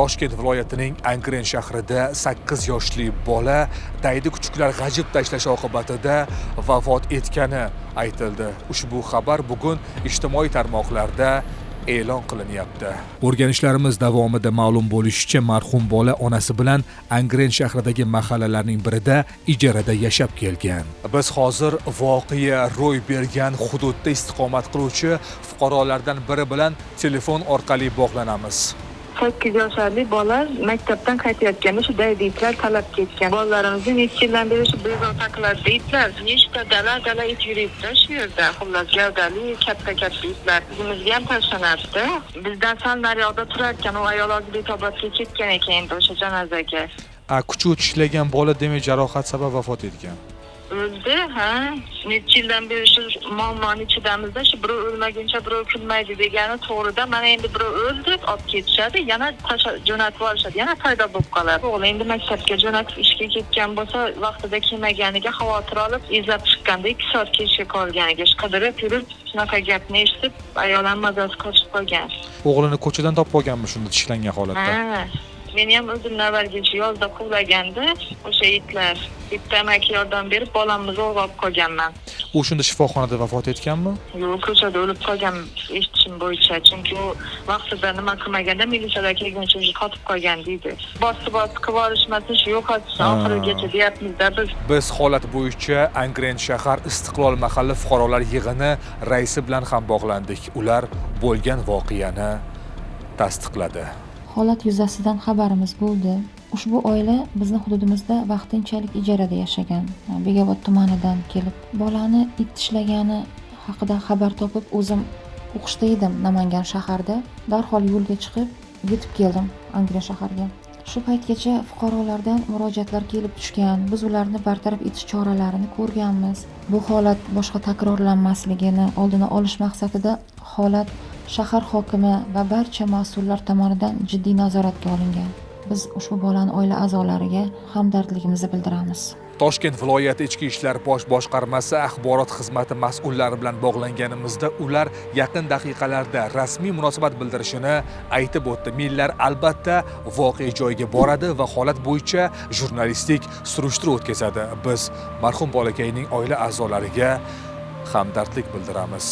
Toshkent viloyatining Angren shahrida 8 yoshli bola daydi kuchuklar g'ajib tashlashi oqibatida vafot etgani aytildi. Ushbu xabar bugun ijtimoiy tarmoqlarda e'lon qilinyapti. O'rganishlarimiz davomida ma'lum bo'lishicha, marhum bola onasi bilan Angren shahridagi mahallalarning birida ijarada yashab kelgan. Biz hozir voqea ro'y bergan hududda istiqomat qiluvchi fuqarolardan biri bilan telefon orqali bog'lanamiz. 8 yoshli bola maktabdan qaytayotganda shu daydi itlar talab ketgan. Bolalarimizni necha yildan beri shu bezovta qiladi itlar. Nechta dala dala it yuribdi shu yerda. Xullas, gavdali, katta katta itlar. Bizimizga ham tashlanardi. Bizdan sal nariyoqda turar ekan, u ayol hozir Bekobodga ketgan ekan endi o'sha janozaga. Kuchuk tishlagan bola demak jarohat sabab vafot etgan. O'ldi, ha. Necha yildan beri shu muammoni ichidamizda, shu birov o'lmaguncha birov kulmaydi degani to'g'rida. Mana endi birov o'ldi, olib ketishadi, yana jo'natib yuborishadi, yana paydo bo'lib qoladi. O'g'li endi maktabga jo'natib ishga ketgan bo'lsa, vaqtida kelmaganiga xavotir olib izlab chiqqanda 2 soat kechga qolganiga shu qidirib yurib shunaqa gapni eshitib, ayol ham mazasi qochib qolgan. O'g'lini ko'chadan topib olganmi shunda tishlangan holatda? Ha. Meni ham o'zimni avvalgicha yozda quvlaganda o'sha itlar, bitta amaki yordam berib bolamni zo'rg'a olib qolganman. U shunda shifoxonada vafot etganmi? Yo'q, ko'chada o'lib qolgan eshitishim bo'yicha, chunki u vaqtida nima qilmaganda militsiyalar kelguncha уже qotib qolgan deydi. Bosib bosib qilib yuborishmasin, shu yo'qotishni oxirigacha deyapmiz-da biz. Biz holat bo'yicha Angren shahar Istiqlol mahalla fuqarolar yig'ini raisi bilan ham bog'landik. Ular bo'lgan voqeani tasdiqladi. Holat yuzasidan xabarimiz bo'ldi. Ushbu oila bizni hududimizda vaqtinchalik ijarada yashagan. Bekobod tumanidan kelib, bolani it tishlagani haqida xabar topib, o'zim o'qishda edim Namangan shaharda. Darhol yo'lga chiqib, yetib keldim Angren shaharga. Shu paytgacha fuqarolardan murojaatlar kelib tushgan. Biz ularni bartaraf etish choralarini ko'rganmiz. Bu holat boshqa takrorlanmasligini oldini olish maqsadida holat shahar hokimi va barcha mas'ullar tomonidan jiddiy nazoratga olingan. Biz ushbu bolani oila a'zolariga hamdardligimizni bildiramiz. Toshkent viloyati Ichki ishlar bosh boshqarmasi axborot xizmati mas'ullari bilan bog'langanimizda ular yaqin daqiqalarda rasmiy munosabat bildirishini aytib o'tdi. Millar albatta voqea joyiga boradi va holat bo'yicha jurnalistik surishtiruv o'tkazadi. Biz marhum bolakayning oila a'zolariga hamdardlik bildiramiz.